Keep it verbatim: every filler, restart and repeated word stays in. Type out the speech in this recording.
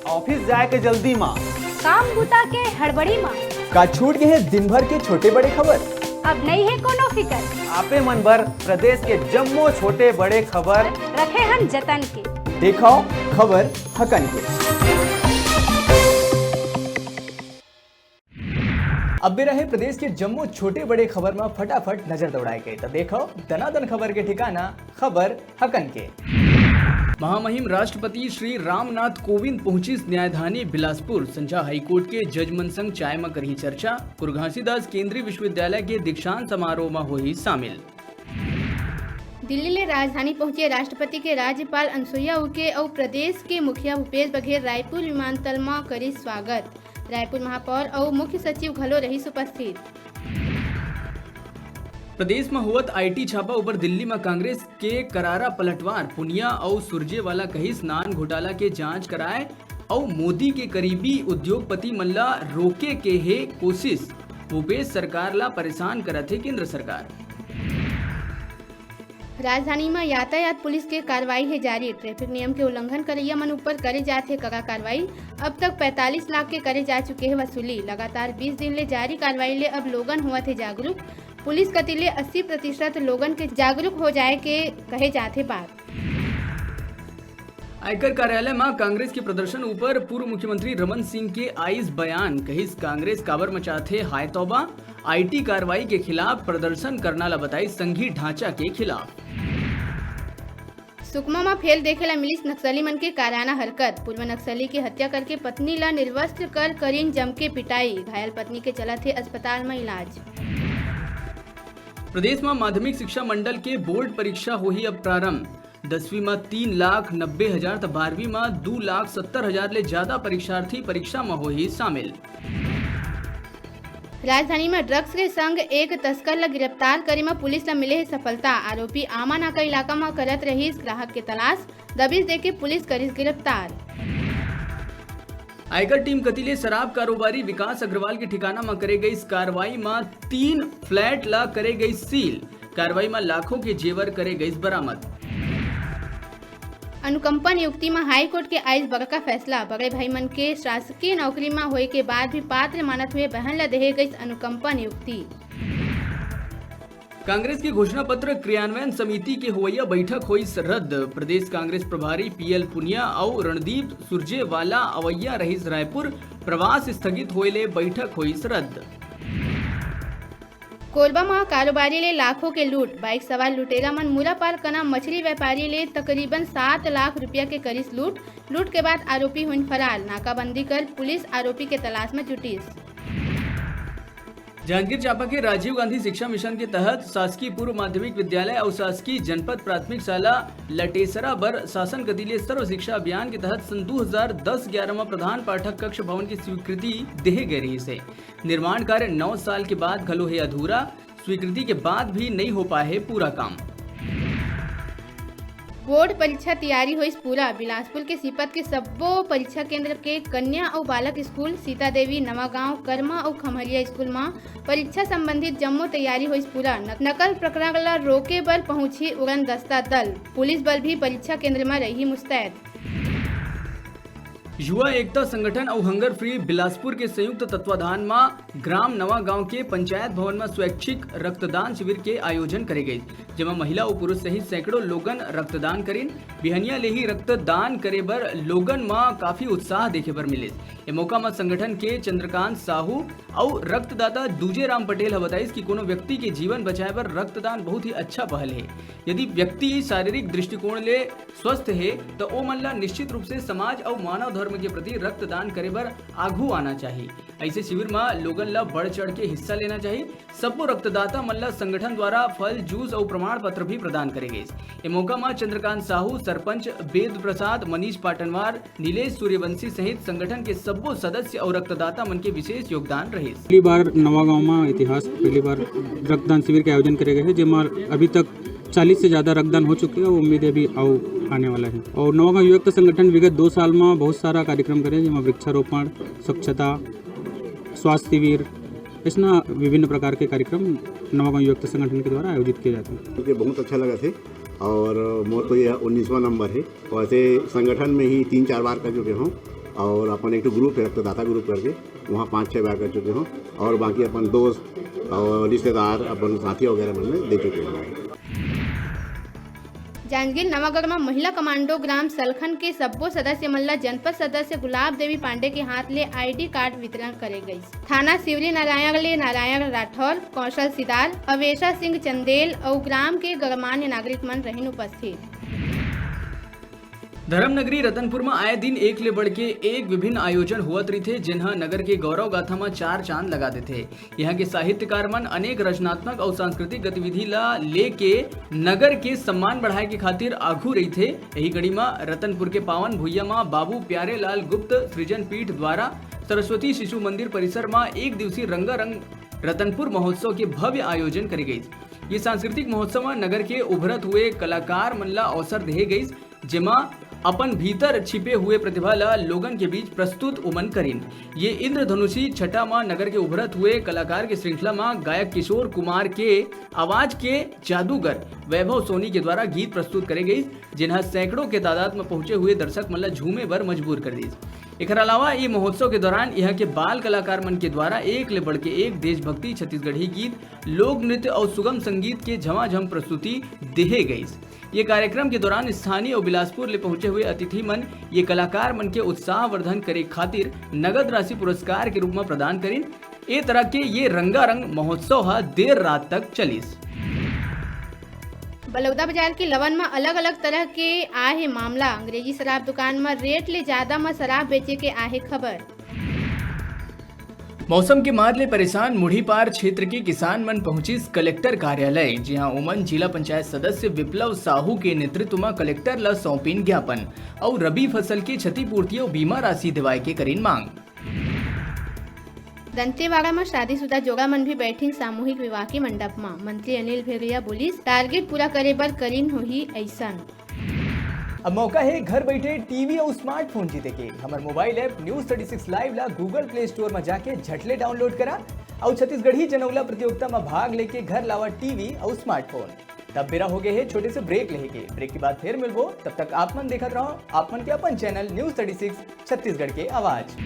Office जाए के जल्दी मा, काम बुता के हड़बड़ी मा, का छूट गए हे दिन भर के छोटे बड़े खबर? अब नइ हे कोनो फिकर। आपे मन बर प्रदेश के जम्मो छोटे बड़े खबर रखे हन जतन के। देखव खबर हकन के। अब बेरा हे प्रदेश के जम्मो छोटे बड़े खबर म फटाफट नजर दौड़ाए के। त देखव दनादन खबर के ठिकाना खबर हकन के। महामहिम राष्ट्रपति श्री रामनाथ कोविंद पहुंचिस न्यायधानी बिलासपुर। संझा हाईकोर्ट के जज मन संग चाय म करही चर्चा। पुर घासीदास केंद्रीय विश्वविद्यालय के दीक्षांत समारोह म होही शामिल। दिल्ली ले राजधानी पहुंचे राष्ट्रपति के राज्यपाल अनुसुईया उइके अउ प्रदेश के मुखिया भूपेश बघेल रायपुर विमानतल म करिस स्वागत। रायपुर महापौर अउ मुख्य सचिव घलो रहिस उपस्थित। प्रदेश म होवत आईटी छापा ऊपर दिल्ली म कांग्रेस के करारा पलटवार। पुनिया अउ सुरजेवाला कहिस नान घोटाला के जांच कराए अउ मोदी के करीबी उद्योगपति मन ला रोके के हे कोशिश। भूपेश सरकार ला परेशान करत हे केंद्र सरकार। राजधानी म यातायात पुलिस के कार्रवाई हे जारी। ट्रैफिक नियम के उल्लंघन करइया मन ऊपर करे जात हे कड़ा कार्रवाई। अब तक पैंतालीस लाख के करे जा चुके हे वसूली। लगातार बीस दिन ले जारी कार्रवाई ले अब लोगन होवत हे जागरूक। पुलिस कति ले अस्सी प्रतिशत लोगन के जागरूक हो जाए के कहे जात हे बात। आयकर कार्यालय म कांग्रेस के प्रदर्शन ऊपर पूर्व मुख्यमंत्री रमन सिंह के आइस बयान, कहिस कांग्रेस काबर मचाथे हाय तौबा, आईटी कार्रवाई के खिलाफ प्रदर्शन करना ला बताइस संघी ढांचा के खिलाफ। सुकमा म फेर देखे ला मिलिस नक्सली मन के कायराना हरकत। पूर्व नक्सली के हत्या करके पत्नी ला निर्वस्त्र कर करिन जमके पिटाई। घायल पत्नी के चलत हे अस्पताल म इलाज। प्रदेश म माध्यमिक शिक्षा मंडल के बोर्ड परीक्षा होही अब प्रारंभ। दसवीं म तीन लाख नब्बे हजार त बारहवीं म दू लाख सत्तर हजार ले जादा परीक्षार्थी परीक्षा म होही शामिल। राजधानी म ड्रग्स के संग एक तस्कर ल गिरफ्तार करे म पुलिस ल मिले हे सफलता। आरोपी आमा नाका इलाका म करत रहिस ग्राहक के तलाश। दबिश देके पुलिस करिस गिरफ्तार। आयकर टीम कति ले शराब कारोबारी विकास अग्रवाल के ठिकाना म करे गइस कार्रवाई म तीन फ्लैट ला करे गइस सील। कार्रवाई म लाखों के जेवर करे गइस बरामद। अनुकंपा नियुक्ति म हाईकोर्ट के आइस बड़का फैसला। बड़े भाई मन के शासकीय नौकरी म होए के बाद भी पात्र मानत हुए बहन ल देहे गइस अनुकंपा नियुक्ति। कांग्रेस के घोषणा पत्र क्रियान्वयन समिति के होवइया बैठक होइस रद्द। प्रदेश कांग्रेस प्रभारी पीएल पुनिया अउ रणदीप सुरजेवाला अवइया रहिस रायपुर। प्रवास स्थगित होए ले बैठक होइस रद्द। कोरबा म कारोबारी ले लाखों के लूट। बाइक सवार लुटेरा मन मुरापार कना मछली व्यापारी ले तकरीबन सात लाख रुपया के करिस लूट। लूट के बाद आरोपी होइन फरार। नाकाबंदी कर पुलिस आरोपी के तलाश म जुटिस। जांजगीर चांपा के राजीव गांधी शिक्षा मिशन के तहत शासकीय पूर्व माध्यमिक विद्यालय अउ शासकीय जनपद प्राथमिक शाला लटेसरा बर शासन कति ले सर्व शिक्षा अभियान के तहत सन दू हजार दस ग्यारह म प्रधान पाठक कक्ष भवन के स्वीकृति देहे गए रहिस हे। निर्माण कार्य नौ साल के बाद घलो हे अधूरा। स्वीकृति के बाद भी नइ हो पाए हे पूरा काम। बोर्ड परीक्षा तैयारी होइस पूरा। बिलासपुर के सीपत के सब्बो परीक्षा केंद्र के कन्या अउ बालक स्कूल, सीता देवी, नवागांव, करमा अउ खमहरिया स्कूल म परीक्षा संबंधित जम्मो तैयारी होइस पूरा। नक-, नकल प्रकरण ल रोके बर पहुंची उड़न दस्ता दल। पुलिस बल भी परीक्षा केंद्र म रही मुस्तैद। युवा एकता संगठन अउ हंगर फ्री बिलासपुर के संयुक्त तत्वाधान म ग्राम नवागांव के पंचायत भवन म स्वैच्छिक रक्तदान शिविर के आयोजन करे गइस, जेमा महिला अउ पुरुष सहित सैकड़ों लोगन रक्तदान करिन। बिहनिया ले ही रक्तदान करे बर लोगन म काफी उत्साह देखे बर मिलिस। ए मौका म संगठन के चंद्रकांत साहू अउ रक्तदाता दूजे राम पटेल ह बताइस कि कोनो व्यक्ति के जीवन बचाए बर रक्तदान बहुत ही अच्छा पहल हे। यदि व्यक्ति शारीरिक दृष्टिकोण ले स्वस्थ हे, त ओमन ला निश्चित रूप से समाज अउ मानव धर्म के प्रति रक्तदान करे बर आघू आना चाही। अइसे शिविर म लोगन ला बढ़ चढ़ के हिस्सा लेना चाही। सब्बो रक्तदाता मन ला संगठन द्वारा फल, जूस अउ प्रमाण पत्र भी प्रदान करे गइस। ए मौका म चंद्रकांत साहू, सरपंच वेद प्रसाद, मनीष पाटनवार, नीलेश सूर्यवंशी सहित संगठन के सब्बो सदस्य अउ रक्तदाता मन के विशेष योगदान रहिस। पहली बार नवागांव म इतिहास, पहली बार रक्तदान शिविर के आयोजन करे गए हे, जेमा अभी तक चालीस से ज्यादा रक्तदान हो चुके हे अउ उम्मीद हे अभी अउ आने वाला हे। अउ नवागांव युवा एकता संगठन विगत दो साल म बहुत सारा कार्यक्रम करे, जेमा वृक्षारोपण, स्वच्छता, स्वास्थ्य शिविर, अइसना विभिन्न प्रकार के कार्यक्रम नवागांव युवा एकता संगठन के द्वारा आयोजित किए जाते हैं। मुझे बहुत अच्छा लगा थे और मोर तो यह उन्नीसवाँ नंबर है। वैसे संगठन में ही तीन चार बार कर चुके हूँ और अपन एक ठो ग्रुप है रक्तदाता ग्रुप करके, वहाँ पाँच छः बार कर चुके हों। और बाकी अपन दोस्त और रिश्तेदार, अपन साथी वगैरह मन में दे चुके हों। जांजगीर नवागढ़ म महिला कमांडो ग्राम सलखन के सब्बो सदस्य मन ल जनपद सदस्य गुलाब देवी पांडे के हाथ ले आईडी कार्ड वितरण करे गइस। थाना शिवरी नारायण ले नारायण राठौर, कौशल सिदार, अवेशा सिंह चंदेल अउ ग्राम के गणमान्य नागरिक मन रहिन उपस्थित। धर्म नगरी रतनपुर म आए दिन एक ले बढ़ के एक विभिन्न आयोजन होवत रहिथे, जेन ह नगर के गौरव गाथा म चार चांद लगा देथे। यहाँ के साहित्यकार मन अनेक रचनात्मक अउ सांस्कृतिक गतिविधि ला लेके नगर के सम्मान बढ़ाए के खातिर आघू रहिथे। यही कड़ी म रतनपुर के पावन भुइया म बाबू प्यारेलाल गुप्त सृजन पीठ द्वारा सरस्वती शिशु मंदिर परिसर म एक दिवसीय रंगारंग रतनपुर महोत्सव के भव्य आयोजन करे गइस। ये सांस्कृतिक महोत्सव म नगर के उभरत हुए कलाकार मन ला अवसर देहे गइस, जेमा अपन भीतर छिपे हुए प्रतिभा ला लोगन के बीच प्रस्तुत उमन करिन। ये इंद्रधनुषी छटा म नगर के उभरत हुए कलाकार के श्रृंखला म गायक किशोर कुमार के आवाज के जादूगर वैभव सोनी के द्वारा गीत प्रस्तुत करे गइस, जेन ह सैकड़ों के तादाद म पहुंचे हुए दर्शक मन ला झूमे बर मजबूर कर दिस। एकर अलावा ये महोत्सव के दौरान यहाँ के बाल कलाकार मन के द्वारा एक ले बढ़ के एक देशभक्ति, छत्तीसगढ़ी गीत, लोक नृत्य अउ सुगम संगीत के झमाझम प्रस्तुति देहे गइस। ये कार्यक्रम के दौरान स्थानीय अउ बिलासपुर ले पहुंचे हुए अतिथि मन ये कलाकार मन के उत्साहवर्धन करे खातिर नगद राशि पुरस्कार के रूप म प्रदान करिन। ए तरह के ये रंगारंग महोत्सव ह देर रात तक चलिस। बलौदा बाजार के लवन म अलग-अलग तरह के आहे मामला। अंग्रेजी शराब दुकान म रेट ले ज्यादा म शराब बेचे के आहे खबर। मौसम के मार ले परेशान मुढ़ीपार क्षेत्र के किसान मन पहुंचिस कलेक्टर कार्यालय, जिहां ओमन जिला पंचायत सदस्य विप्लव साहू के नेतृत्व म कलेक्टर ल सौंपिन ज्ञापन अउ रबी फसल के क्षतिपूर्ति अउ बीमा राशि देवाय के करिन मांग। दंतेवाड़ा म शादीशुदा जोड़ा मन भी बैठिन सामूहिक विवाह के मंडप म। मंत्री अनिल भेड़िया बोलिस, टारगेट पूरा करे बर करिन होही अइसन। अब मौका हे घर बैठे टीवी अउ स्मार्टफोन जीते के। हमर mobile app News Thirty Six Live ला Google Play Store म जाके झटले डाउनलोड करा अउ छत्तीसगढ़ी जनौला प्रतियोगिता म भाग लेके घर लावा टीवी अउ स्मार्टफोन। तब बेरा हो गए हे छोटे से ब्रेक लेहे के। ब्रेक के बाद फिर मिलबो, तब तक आप मन देखत रहो आप मन के अपन channel News Thirty Six Chhattisgarh के आवाज।